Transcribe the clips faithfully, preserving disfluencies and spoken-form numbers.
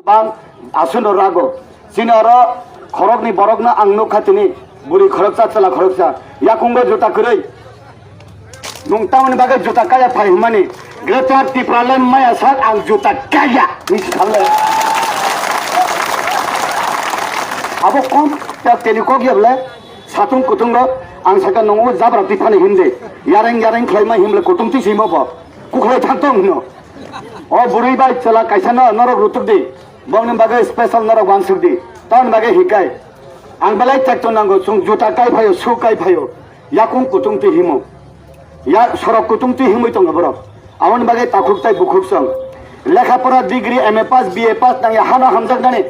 Ang aswkno rago. Chini oro khorokni borokno ang nukha tini. Bwrwi khoroksa, chwla khoroksa. Yakungo juta kwrwi. Nwng tamoni bagwi juta kaya phai hwnmani. Greater Tipraland maya sak ang juta kaya. Nisi thanle. Abo kom tak teni kok ya bwle. Satung kutung rok ang saka nongo jabra twi phani himde. Yareng yareng khlaima himle kutung twi simo bo. Kukhwlai thang tong hino. O bwrwi bai chwla kaisa no norok rutuk di. Bongni bagwi special norok wansuk di. Tamoni bagwi hikai. Ang belai tekto nango, chwng juta kai phaio, shoe kai phaio. Yakung kutung twi himo. Ya sorok kutung twi himwi tongo borok. Aboni bagwi takhuk tai bukhuk song. Lekha pora degree M A pass, B A pass nangya hano hamjaknani.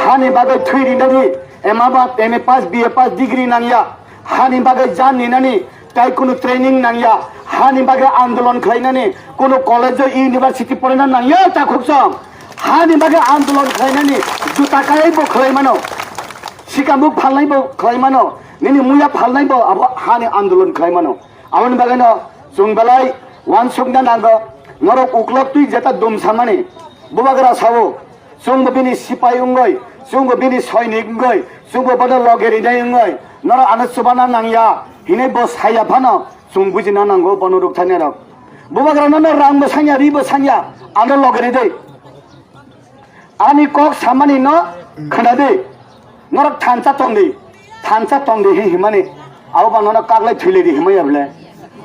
Hani bagwi thwi rinani. M A ba, M A pass, B A pass degree nangya. Hani bagwi jan ninani. Tai kunu training nangya, hani bagwi andolon khlainani, kunu college o university porina nangya ta khukchang. Hani bagwi andolon khlainani, juta kaibo khlai mano, sikamuk phalnaibo khlai mano, nini muya phalnaibo abo hani andolon khlai mano. Aboni bagwino chwng belai wansukna nango, norok uklok twi jeta dum samani, bubagra sao. Chwngbo bini sipai wngwi, chwngbo bini soinik wngwi, chwngbo bono loge rinai wngwi, norok ano chubana nangya hinwi bo saya phano chwng bujina nango bono rwktharnai rok. Bubagrano no rang bo sanya, ri bo sanya, ano loge ridai. Ani kok samani no khwnadi. Norok thansa tongdi, thansa tongdi hi himani, abo ba nono kaglai thwilai di himaya bole.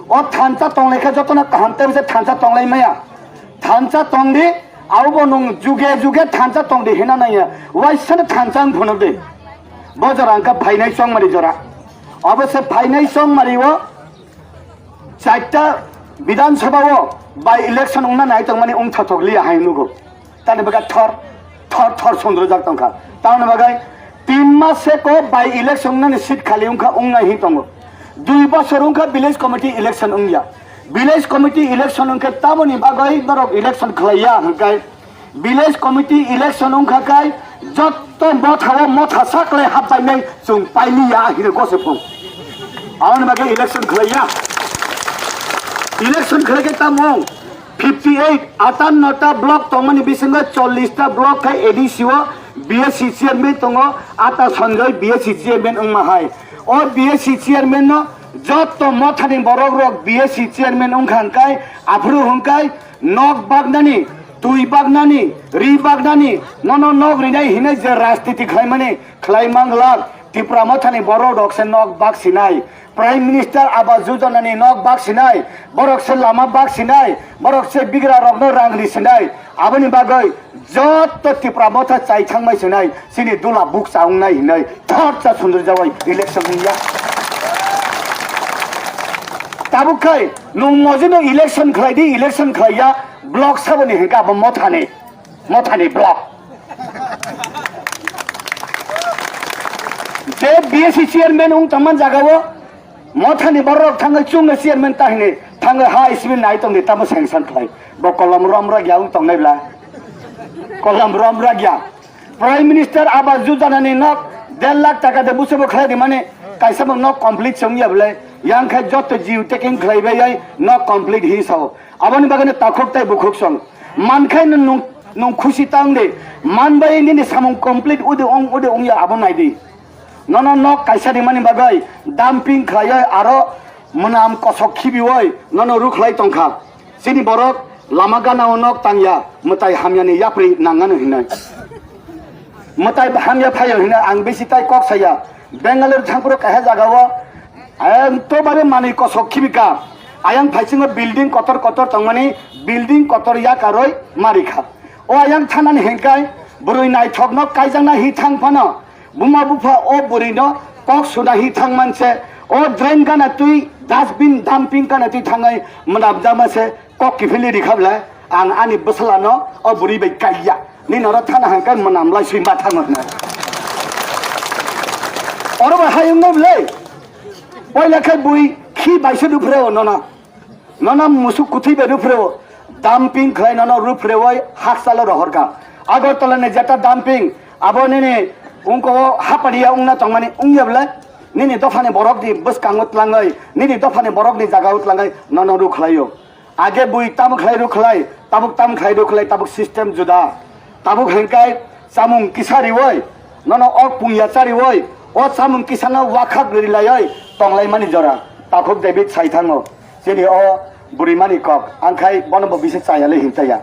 O thansa tonglai khe jotono kaham tei se thansa tonglai maya. Thansa tongdi, abo bo nwng juge juge thansa tongdi hina nangya. Waisano thansa wng phunukdi. Bo jora wngkha phainai chongmari jora. Obo se phainai chongmari o Chaita Bidhan Sabha o by election wngna nai tongmani wngthothok liya hai nugo. Tani bwkha thor, thor, thor sundrujak tongkha. Tamoni bagwi tin mas se ko by election wngnani seat khali wngkha, wngnai hin tongo. Dui bosor wngkha village committee election wngya. Village committee election wngkhe tamoni bagwi norok election khlaiya hwnkhe Village committee election wngkha kai jotto motha o motha saklai hapbainai chwng pailiya hino gose phung. Aboni bagwi election khlaiya. Election khlai khe tamo fifty eight, atanno ta block tongmani bisingo chollish ta block khai A D C o B S C chairman tongo, ata Sanjoy B S C chairman wngma hai. O B S C chairman no jotto mothani borok rok B S C chairman wngkha hwnkhe aphuru hwnkhe nok baknani, twi baknani, ri baknani, nono nok rinai hinwi je rajniti khlaimani, khlai manglak. Tipra mothani borok rok se nok bak sinai, Prime Minister Awas Yojana ni nok bak sinai, borok se lama bak sinai, borok se bigra rokno rang ri sinai. Aboni bagwi jotto Tipra motha chai thangmai sinai, chini dula bukcha wngnai hinwi thorsa sundurjawai election wngya. Tabuk khai nwng mojino election khlai di, election khlaiya, block saboni hinkhe abo mothani, mothani block. Je B S C chairman wng tongman jagao mothani borok thangwi chwngno chairman tahini thangwi ha isimi nai tongdi tamo sanction khlai. Bo kolom rom ragya wng tongnai bla. Kolom rom ragya. Prime Minister Awas Yojana ni nok der lakh taka de busubo khlai di mani kaisa bo nok complete se wngya bwle. Yang khai jotto jiu taking khlai bai ai nok complete hi sao. Aboni bagwi no takhuk tai bukhuk song. Man khai no nung, nung khusi tang de. Man bai nini samung complete ude ong, ude ongya abo nai di. Nono nok kaisa rimani bagwi dumping khlaiwi aro mwnam kosok khibiwi nono rukhlai tongkha. Chini borok lama gana o nok tangya, mwtai hamyani yapri nangano hinwi. Mwtai hamya phaio hinwi ang bisi tai kok saya. Bengaluru thangphuru kaisa jagao, ang to bare manwi kosok khibika. Ayang phaisingo building kotor kotor tongmani, building kotor yakaroi marikha. O ayang thanani hengkai, bwrwi naithokno kaijakna hi thang phano. Buma bupha o bwrwino kok suna hi thang manse, o drain gana twi, dustbin dumping gana twi thangwi mwnamjama se kok kiphilwi rikha bwle, ang ani bwsalano o bwrwi bai kaiya. Nini oro thana hangkhe mwnam lai swi ma thango hwnwi. Oro bai hayung no bwle, poila khe bui khi bai se dupre o nono. Nono musuk kuthwi bai ruphreo, dumping khlai nono ruphreoi hakchalo rohorkha. Agartala ni jeta dumping, abo nini ungko o hapadiya ungna tongmani ungya bwle, nini dophani borok ni bwskango tlangwi, nini dophani borok ni jaga o tlangwi nono rukhlaio. Age bui tamo khlai rukhlai, tabuk tamo khlai rukhlai, tabuk system juda. Tabuk hwnkhai chamung kisa riwi, nono ok pungya chariwi, o chamung kisano wakhak rilaiwi tonglaimani jora. Takhuk David sai thango, chini o burimani kok, angkhai bono bo bisi chayali hintaya.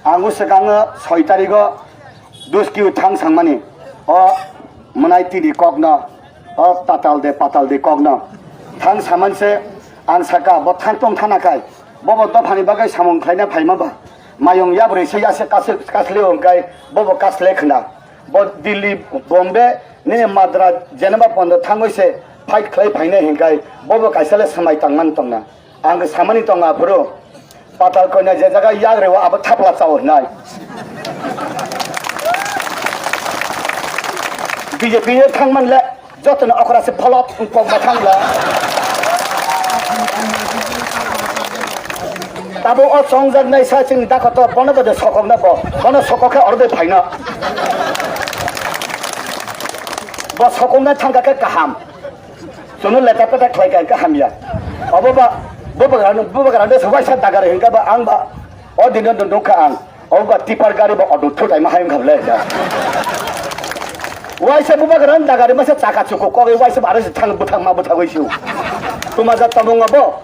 Ang o swkango soi tarigo Duskiu thang sangmani, o mwnai tini kokno, o tatal de patal de kokno thang samanse, ang saka bo thang tong thana kai, bobo dophani bagwi samung khlaina phaima ba, mayung yabrwi se yase kasle wngkai, bobo kasle khna. Bo Delhi, Bombay, nini Madras, Geneva pondo thangwi se fight khlai phainai hinkai, bobo kaisa le swmai tangmani tongna. Ang samani tongo aphuru, patal koina je jaga yagreo abo thapla chao hinai. B J P yo thangman le jotono okra se pholot wngkok ma thangla. Tabo o chongjaknai sa chini dakhoto bono bade sokokna bo, bono sokok khe oro de phaina. Bo sokokna thangka khe kaham. Chwngno leta peta khlai ka, ka hamya. Obo ba, bo bagra, bo bagra de waisa dagare hinka ba ang ba, o dino do nukha ang. Obo ba tipar gari ba auto thutai ma hayung khablai da. Waisa bo bagra dagare masa chaka chuku kogi waisa ba are thang buthang ma buthagoi siu. Tuma ja tamung abo.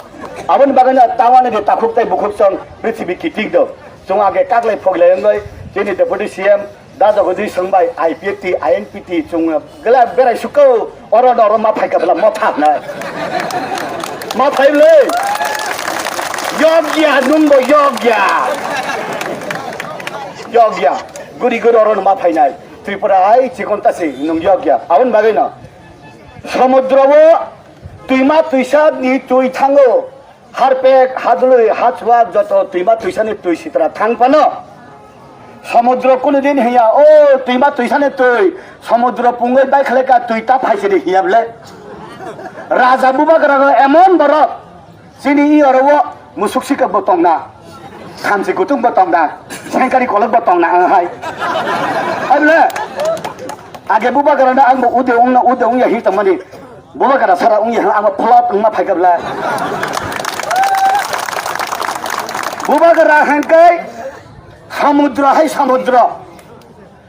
Aboni bagana tawani de takhuk tai bukhuk song prithibi kiting do. Chwng age kaklai phoglai wngoi chini deputy C M. Da jagodi swngbai I P F T, I N P T chwng gela berai suko, oro no oro ma phaika bla ma phak na. Ma phai le. Yogya nung bo yogya. Yogya. Guri guri oro no ma phainai. Tripura ai chikon tasi nung yogya. Aboni bagwi no. Samudro o twima twisa ni twi thango. Harpek, hadului, hachwa, joto twima twisani twi sitra thang phano. Samudro kunu din hiya, o twima twisani twi, samudro pungwi bai khlai ka twi ta phaisiri hiya ble. Raja bubagra no emon borok, chini i oro o musuk sikak bo tongna, khamsi kutung bo tongna, sengkari kolok bo tongna, ang hai. Hai ble, age bubagra no ang bo ude ungna, ude ungya hi tongmani. Bubagra sara wngya hwn, amo plot wngma phaikha bla. Bubagra hwnkhai samudra hai samudra.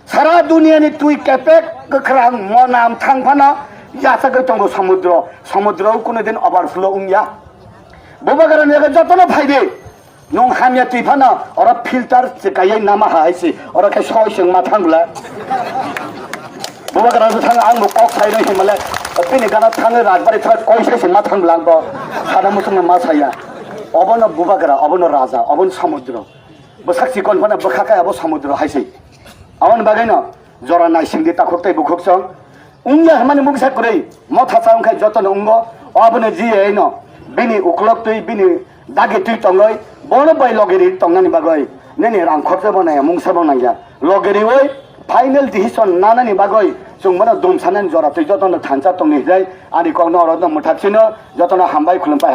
Sara duniani twi kepek kwkhwrang monam thang phano yachagwi tongo samudra. Samudra o kuno din overflow wngya. Bubagra ni jotono phaidi. Nung hamya twi phano oro filter se kaiye nama hai se, oro khe soi se ma thang bla. Bubagra no thang ang bo kok sai roi himale, bini gana thang rajbari thang koi sai se ma thang bla ang bo. Hada muchung ma saya. Obono bubagra, obono raja, obono samudro. Bwsak chikon phano bwkha kaya bo samudro hai se. Aboni bagwi no jora naising di takhuk tei bukhuk song. Wngya hwnmani mungsa kwrwi motha cha wngkha jotono wngo. Obono jiyai no bini uklok twi bini dagi twi tongwi bono bai logiri tongnani bagwi nini rang khorcha bo nangya, mungsa bo nangya. Logiriwi final decision nanani bagwi chwng bono dumsanani jora twi jotono thansa tongni hwnwi ani kokno oro no mwthak sino jotono hambai khulumpai.